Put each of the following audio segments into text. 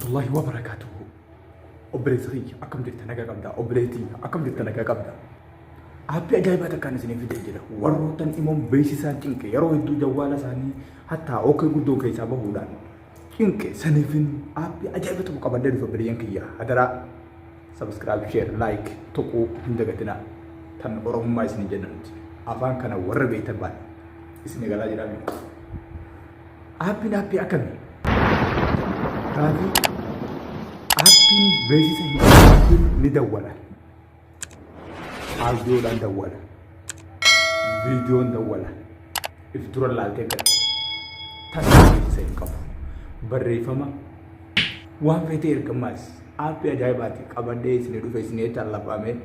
Warahmatullahi wabarakaatuhu. Obboleessa kiyya, akkam jirta, nagaa qabda? Obboleettii, akkam jirta, nagaa qabda? Aappii ajaa'ibaa takkaan isinii fidee jira. Warroottan imoon beeksisaan cinqe, yeroo hedduu jawwaala isaanii hattaa okkee guddoo keessaa bahuudhaan cinqe, saniifin aappii ajaa'iba tokko qabadhee dhufe. Obboleeyyan kiyya, hadaraa subscribe, share, like tuquu hin dagatinaa. Tan Oromummaa isinii jenna nuti. Afaan kana warra beektan baadha. Isin galaa jedhame. Aappiin aappii akkamii? Gaafii, aappiin beeksisa hin qabu. Aappiin ni dawwala. Audioodhaan dawwala. Viidiyoon dawwala. If dura laaltee gad. Tasa beeksisa hin qabu. Barreeffama waan feetee ergamaas aappii ajaa'ibaati qabadhee isin dhufe, isin jecha lafamee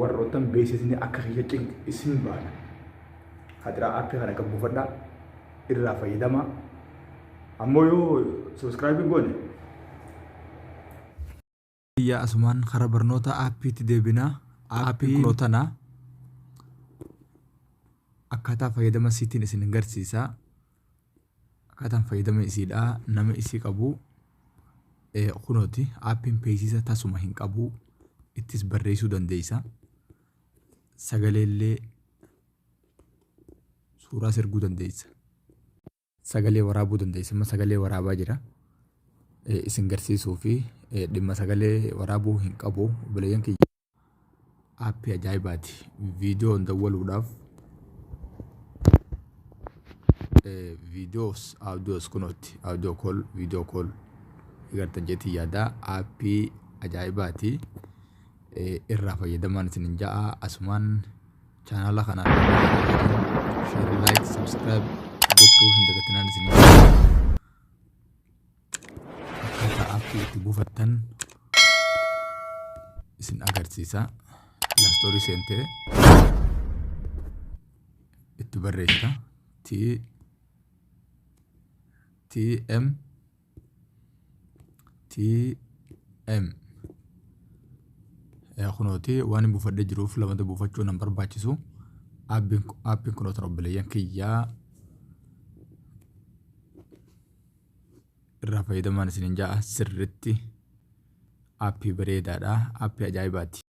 warroottan beeksisni akka kiyya cinqe isin baana. Hadiraa aappii kana gad buufadhaa, irraa fayyadamaa. Ammoo yoo subscribe hin goone. Yaa, asumaan karaa barnoota aappiitti deebinaa. Aappiin kunoo tana, akkaataa fayyadama isiitiin isin garsiisa. Akkaataan fayyadama isiidha nama isii qabu kunooti. Aappiin beeksisa tasuma hin qabu. Ittis barreessuu dandeessa. Sagaleellee, suuraas erguu dandeessa. Sagalee waraabuu dandeessa. Amma sagalee waraabaa jira. Isin garsiisuu fi dhimma sagalee waraabuu hin qabu. Obboleeyyan kiyya, aappii ajaa'ibaati. Viidiyoon dawwaluudhaaf, viidiyoos, audios, kunooti audio call, video call agartan jeetii yaada. Aappii ajaa'ibaati. Irraa fayyadamaan isin hin ja'a. Asumaan chaanaala kanaan share, like, subscribe gochuu hin dagatinaan isin hin ja'a. Akkaataa aappii itti buufattan isin agarsiisa. Play Store seentee itti barreessita. T T M T M. Kunooti, waan hin buufadhee jiruuf lamata buufachuu nan barbaachisu. Aappiin kunootan, obboleeyyan kiyyaa, irraa fayyadamaan isin hin ja'a. Sirritti aappii bareedaadha. Aappii ajaa'ibaati.